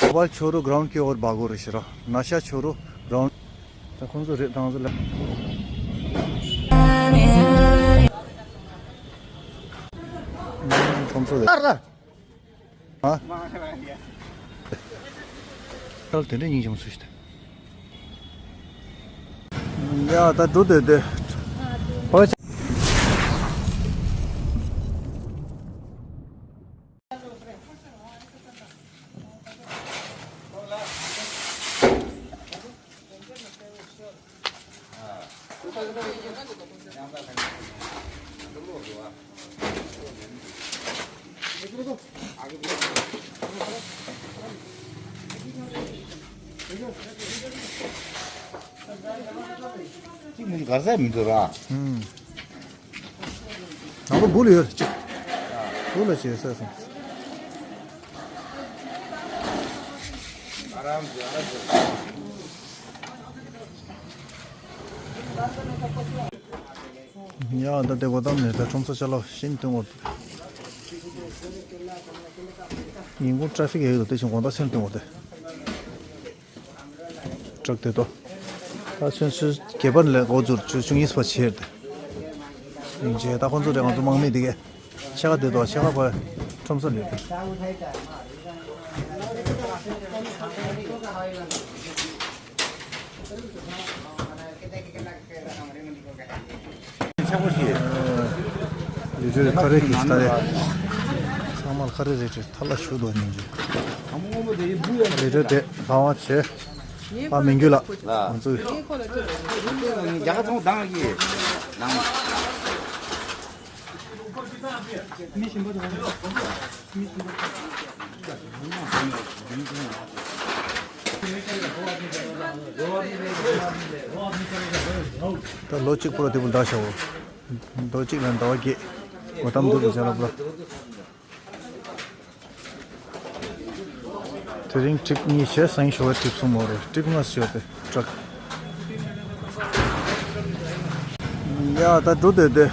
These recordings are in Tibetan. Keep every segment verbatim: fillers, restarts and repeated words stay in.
गोपाल छोरो ग्राउंड की ओर भागो रे शरा। नशा छोरो ग्राउंड। ད་ཁོང་ཚོ་རེད་དང་ཚོ་ལ། ཁོང་ཚོ་རེད། ཨ། ཨ། ད་དེ་འདྲ་སྙིང་རྗེ་མོ་སུ་ཞིག་ད། ཡ་ད་འགྲོ་དེ་དེ། ཨོ། གཅིག་མིན་གར་ཟས་མི་འདུག་ར། ཨུམ། ནང་ལོ་སྦུག་ལ་ཡོད་ཅིག་སྦུག་ལ་ཅིག་ཟས་སོང་། ཡ་ད་དེ་གོ་ཏམ་ནས་ད་ཁྲོམ་ས་ཅ་ལག་ཤིན་ཏུ་ངོ་། ཡིན་གོང་ཊ་ཕིག་ཡོད་དོ་དེ་བཞིན་དགོང་དག་སེམས་སྟོན་འོ་དེ། ཊྲག་དེ་དོ། ད་ཚུན་ཚོད་སྒེར་པ་ལས་འགོ་འཛུགས་བཅུ་བཅུ་གཉིས་པ་བྱས་ཏེ། ཡིན་ཅེ་ད་ཁོང་ཚོ་རེ་ང་ཚོ་དམག་མི་དེ་གས། ཕྱེད་ཀ་དེ་དོ་ཕྱེད་ཀ་པ་ཁྲོམ་ས་ལས་དེ། ཆག་པོ་ཞིག་ལི་ཁྲི་ཁ་རེ་གི་ཤི་ད་རེ། ཚང་མ་ཁ་རེ་རེ་ཁྲི་ཐ་ལ་ཤུ་དོ་ཉིན་གྱི། ལི་ཁྲི་དེ་ལྷ་དབང་ཆེ། ཨ་མི་འགྱུར་ལ། ང་ཚོ་རྒྱ་གར་ཚོང་དང་གི་ནང་། ད་ལོ་གཅིག་པོ་ལ་དེ་བུ་འདྲ་ཤག་འོ། ལོ་གཅིག་ལ་ཟླ་བ་བརྒྱད། ལོ་གཅིག་ལ་ཟླ་བ་བརྒྱད། གོ་ཏམ་འདུག་གི་ཅ་ལག་པ། དེ་རིང་ཊིབ་གཉིས་བྱས་སང་ཉིན་ཞོགས་པ་ཊིབ་གསུམ་འོ་རེད། ཊིབ་ལྔ་ཞོགས་ཏེ་ཊྲག་ཡ་ད་འགྲོ་དེ་དེ།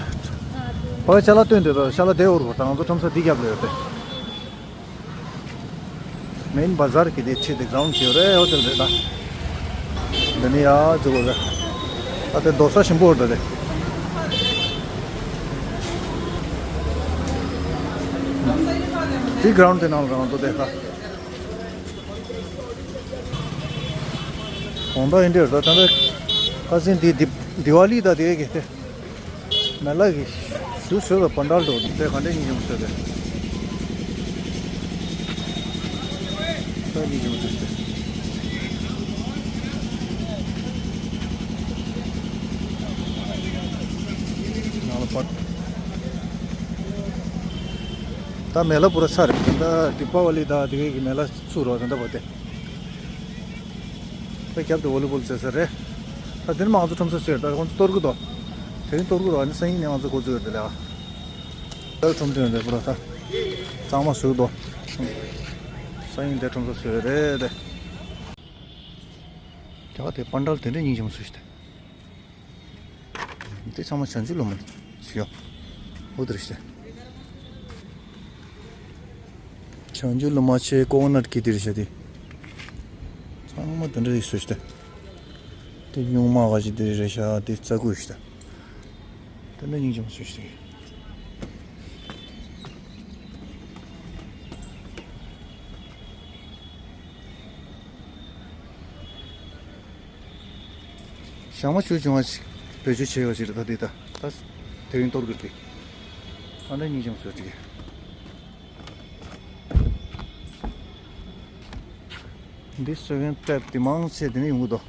ཕ་ཤ་ལ་སྟོན་དེ་དང་ཤ་ལ་དེ་འོར་བ་དང་ང་ཚོ་ཁྲོམ་ས་འདི་རྒྱབ་ལ་ཡོད་དེ། མེན་བ་ཛར་གྱི་དེ་ཆེ་དེ་གྲོང་ཁྱེར་རེད། ཧོ་ཊེལ་རེད་ད། འདི་ནི་ཡ་ཛུ་གོ་རེད། ད་དེ་རྡོ་ས་ཞིམ་པོ་རེད་དེ། དེ་གྲོང་དེ་ནང་ལ་རང་ཚོ་དེ་ཁ། གོང་ད་ཡིན་འདྲ་རེད་ད། ད་ནི་ཁ་སང་དེ་དི་དི་ཝ་ལི་ད་དེ་གི་དེ། མེ་ལ་གི་ཞུ་སོས་པ་པ་འདྲ་འགྲོ་དེ་ག་འདྲ་ཉིན་ཡོང་སོས་པས། ད་ཉིན་ཡོང་སོས་ཏེ། ནང་ལ་པ། ད་མེ་ལ་པུ་ར་ས་རེད། ད་དི་པ་ཝ་ལི་ད་དེ་གི་མེ་ལ་ཚུགས་རོགས་ད་ད་པ་དེ། ད་རྒྱབ་ཏུ་ཝོ་ལི་བོལ་རྩེ་ས་རེད། ད་དེ་ནི་མ་ང་ཚོ་ཁྲོམ་ས་ཚོས་ད་ཁོང་ཚོ་གཏོར་གི་འདུག་དེ་རིང་གཏོར་གི་འདུག་ཨ་ནི་སང་ཉིན་ནས་ང་ཚོ་འགོ་འཛུགས་ཡོད་དེ་ལ། ད་ཁྲོམ་སྟོན་རེད་པུ་ར་ད། གཙང་མ་བཟོས་འདུག་སང་ཉིན་དེ་ཁྲོམ་ས་ཚོས་རེད་དེ། རྒྱ་གར་དེ་པན་ཌལ་དེ་འདྲའི་སྙིང་རྗེ་མོ་བཟོས་ཤག་དེ། འདི་ཚང་མ་བྱང་ཆུབ་ལོ་མ་ཞིག་ཡོད། འོ་དེ་རེད་ཤག་བྱང་ཆུབ་ལོ་མ་ཆེ་ཀོ་ཀོ་ནཊ་གི་དེ་རེད་ཤག་དེ། ཚང་མ་དེ་འདྲ་རེད་ཤག་དེ། དེ་སྨྱུག་མ་ག་ཞིག་དེ་རེད་ཤག་དེ་རྩྭ་ཀུ་ཤག་དེ། དེ་འདྲ་སྙིང་རྗེ་མོ་བཟོས་ཤག་ཞག་མ་ཆུ་བྱུང་བ་ཞིག་བེད་སྤྱོད་བྱས་པ་ཞིག་རེད་ད། འདི་ད་ད་དེ་རིང་གཏོར་གི་རེད། ཨ་འདྲ་སྙིང་རྗེ་མོ་བཟོས་ཅིག་འདི་སོ་ཡན་པེབ་དེ་མང་ཆེ་དེ་ནས་ཡོང་གི་འདུག་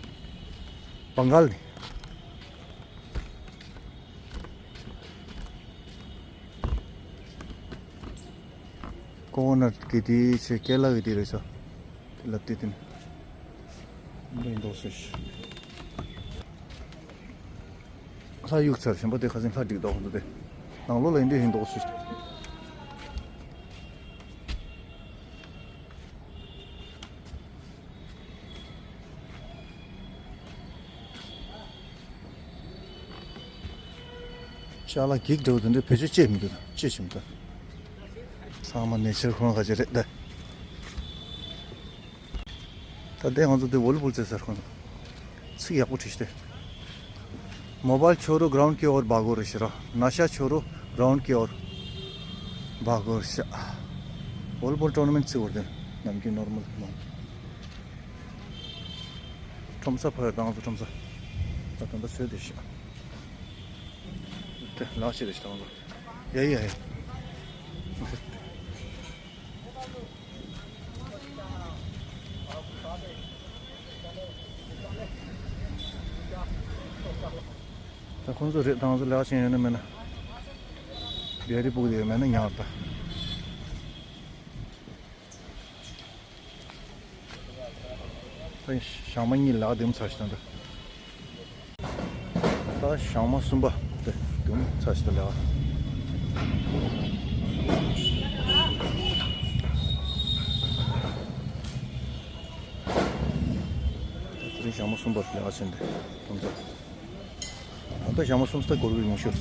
བང་ག་ལ་ནས། ཀོ་ཀོ་ནཊ་གི་དེ་ཆེ་ཀེ་ལ་གི་དེ་རེད་ཤག་དེ་ལབ་དེ་དེ་ནས་འདི་འདུག་ཟེར། ལྷ་གཡུག་ཚར་གཞན་པ་དེ་ཁ་སང་ལྷ་བསྒྲིགས་འདུག་ཁོང་ཚོ་དེ། ནང་ལོགས་ལ་ཡིན་འདྲ་ཡིན་འདུག་ཟེར། ཅ་ལག་འགྱིག་འདྲ་བོ་དེ་འདྲ་བེད་སྤྱོད་བྱེད་མི་འདུག་ད་བཅོས་བྱེད་མི་འདུག་ཚང་མ་ནེ་ཆར་ཁོ་རང་ག་ཅི་རེད་ད། ད་ལྟའི་ང་ཚོ་འདི་བོ་ལི་བོལ་རྩེ་ཟེར་ཁོ་ན། ཚིག་ཡག་པོ་བྲིས་ཏེ། मोबाइल छोड़ो ग्राउंड की ओर भागो रे ཤི་ར། नशा छोड़ो ग्राउंड की ओर भागो ཤི། བོ་ལི་བོལ་ཊོར་ནམ་མེན་ཊི་ཚིག་བར་དེ་ནམ་རྒྱུན་ནོར་མལ་ལ། ཁྲོམ་ས་ཕར་དང་ཚོ་ཁྲོམ་ས། ད་དོན་དུ་སོས་དེ་ཤི། དེ་ལག་ཤེས་དེ་ཤི་དང་ཚོ། ཡ་ཡ་ཡ། ད་ཁོང་ཚོ་རེད་དང་ཚོ་ལས་ཀ་བྱེད་ཡོད་ན་མེད་ན། བེ་རི་སྤུག་དེ་ཡོད་མེད་ན་ཉར་ད། ད་ཞག་མ་གཉིས་ལག་དེམ་ཚར་ཞིག་དང་འདྲ། ད་ཞག་མ་གསུམ་པ་དེ་དུམ་ཚར་ཞིག་ད་ལས་ཀ། དེ་རིང་ཞག་མ་གསུམ་པར་ལས་ཀ་བྱེད་འདི་དུམ་ཚར། ད་ལྟ་ཞག་མ་གསུམ་སྟ་འགོར་གི་ཡོང་ཤོག།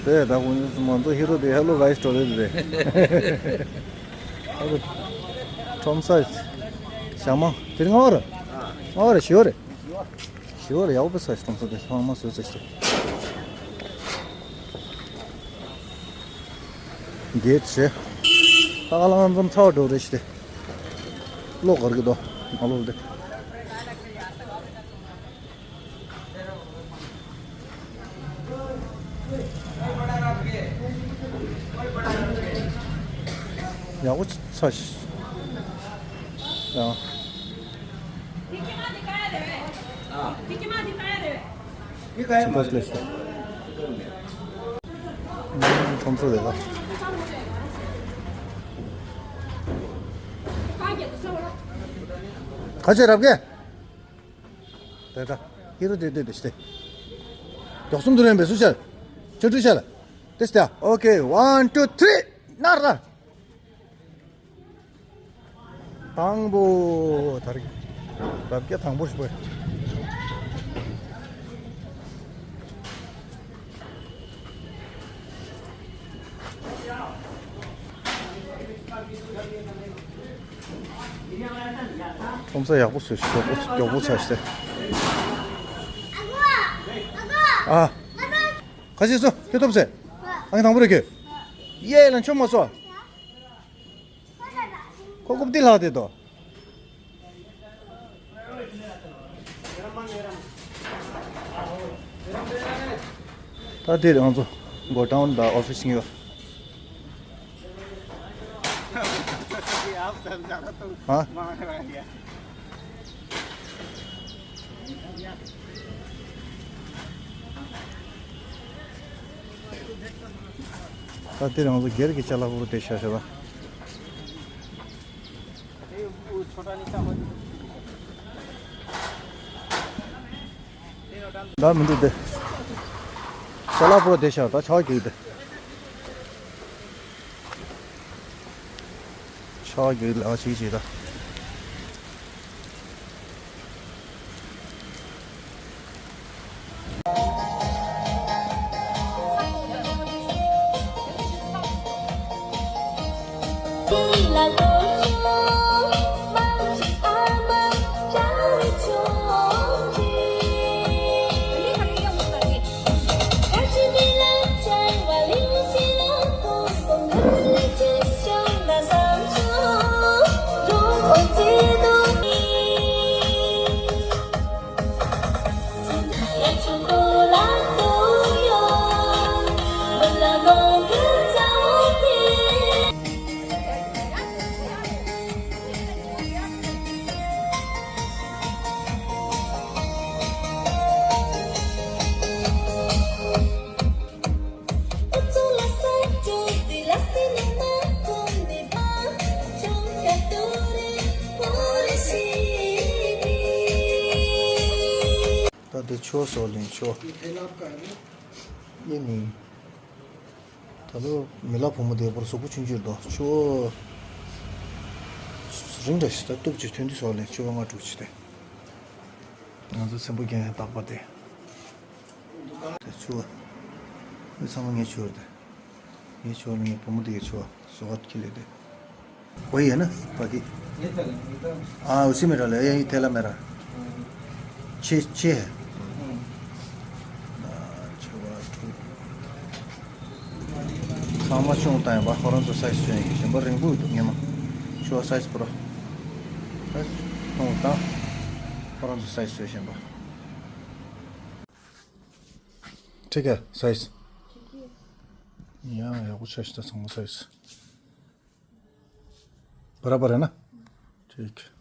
དེ་ད་ཁོང་ཚོ་མང་ཚོགས་ཧི་རོ་དེ་ཧེ་ལོ་གྷའི་སི་ཊོ་རེད་དེ། ཨ་ཁོ་ཁྲོམ་ས་ཞག་མ་དེ་རིང་སྔ་བར། སྔ་བར་ཞི་བ་རེད། ཞི་བ་རེད་ཡག་པོ་ས་ཁྲོམ་ས་དེ་ཚང་མ་བཟོས་ཚར་ཞིག་དེ། འདིའི་ཚེ། ད་ག་ལ་ང་ཚོ་ཚ་བ་འགྲོ་རེ་ཞིག་སྟེ། གློག་གར་གི་དོ། ང་ལོག་སྟེ། ཡག་པོ་ཚ་ཞིག་ཡང་། ཁྲོམ་ས་རེད་ལ། ཁ་ཆེ་རབ་གེ། དེ་ད་ཧི་རོ་དེ་དེ་དེ་ཤི་དེ། མགྱོགས་སུམ་དུ་རན་པའི་སུ་ཤར། ཆོ་འཕྲུལ་ཤར། དེ་ཤི་དེ། ཨོ་ཀེ། ཝན་ཊུ་ཐི་རི། ན་ར། དང་པོ། ད་རིག་རབ་རྒྱ་དང་པོ་ཞིག་པོ། ཁྲོམ་ས་ཡག་པོ་བཟོས་ཤིག་མགྱོགས་པོ་མགྱོགས་པོ་ཚར་ཤིག་ཨ། ཁ་ཤས་སོ་ཁྱོད་ཐོབ་ཟེར། ཨང་དང་པོ་རེད་ཁྱོད། ཡེ་ལ་མཆོད་མ་སོ། ཁོ་རྐུབ་སྟེགས་ལྷག་དེ་དོ། ད་དེ་རང་ཚོ་གོ་ཌའོན་དང་ཨོ་ཕི་སི་ཉོ། ཧ། ད་དེ་རང་ཚོ་སྒེར་གྱི་ཅ་ལག་ཕུར་དེ་ཤ་ཤ་ད། ད་མི་འདུག་དེ། ཅ་ལག་ཕུར་དེ་ཤ་ད་ཆག་གི་དེ། ཆག་གི་ལ་ཅིག་ཅིག་ད། ད་དེ་ཆོ་སོ་ལིན་ཆོ། ཡེ་ནི། ད་ལོ་མི་ལ་བུ་མོ་དེ་བར་གཟུགས་པོ་ཆུང་ཆུང་རེད་དོ། ཆུ་བོ་རིང་འདྲ་ཞིག་ད་སྟོབས་ཀྱི་ཐོན་དུས་སོགས་ལས་ཆུ་བོ་ལྔ་དྲུག་ཅིག་དེ། ང་ཚོ་ཚེམ་བུ་རྒྱན་རྟག་པ་དེ། དེ་ཆུ་བོ། མི་ཚང་མ་ངའི་ཆུ་བོ་རེད་དེ། ངའི་ཆུ་བོ་ནི་བུ་མོ་དེ་གའི་ཆུ་བོ་ཟོ་བ་ཁྱི་ལས་དེ། 我也呢，把给。啊，我是没着了，哎，太了没了。切切。嗯。啊，切吧，切。ཚང་མ་ཆུང་བཏང་ཡིན་པ་ཁོ་རང་ཚོ་སའི་ཟི་ཆུང་ཡིན་གཞན་པ་རིང་པོ་འདུག་ཉི་མ། ཆུ་བ་སའི་ཟི་པོ་ར། སའི་ཟི་ཆུང་བཏང་། ཁོ་རང་ཚོ་སའི་ཟི་ཆུང་གཞན་པ། ཁྲིག་ག་སའི་ཟི། ཡང་ཡག་པོ་ཆ་ཞིག་ད་ཚང་མ་སའི་ཟི། バラバラな。ठीक।